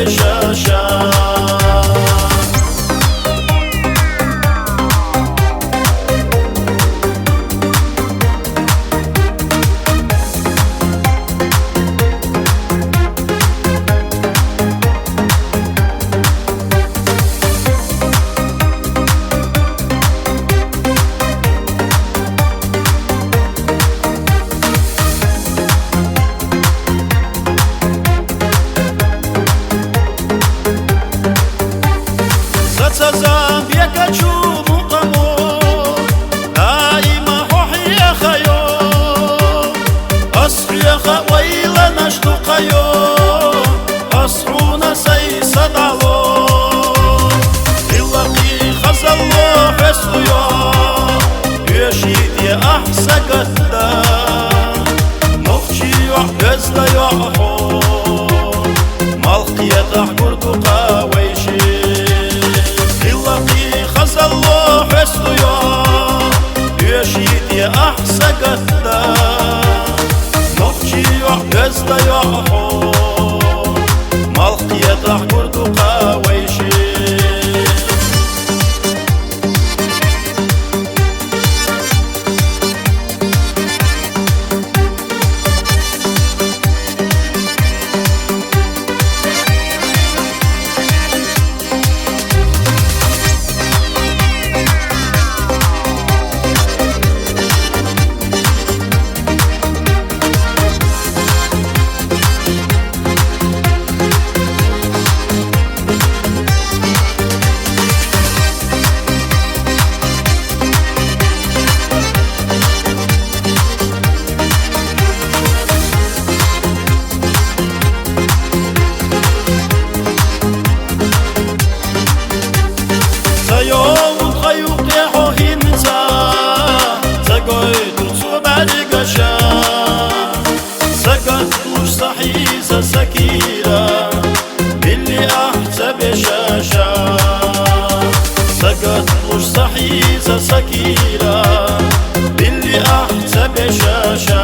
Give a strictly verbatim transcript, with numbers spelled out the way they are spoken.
Ша-ша. Саца замбекачу мукъаму, даима хьо хьеха йо. Ас хьеха ойланаш дукха йо, ас хьуна сай са дӀало. Хилла кхин хазалло хьесту йо, оьший тӀе ахь сагатда. Нохчий йоӀ, оьзда йоӀ хьо, малх кхетахь гур ду-кха вайши. Хилла кхин хазалло хьесту йо, оьший тӀе ахь сагатда. Нохчий йоӀ, оьзда йоӀ хьо, малх кхетахь гур ду-кха вайши. Ца йовлу тха юкъе хьо хӀинца, ца гойту цо бӀаьргаша. Сагатлуш ца хьийза са кира, билли ахь ца беша ша. Сагатлуш ца хьийза са кира, билли ахь ца беша ша.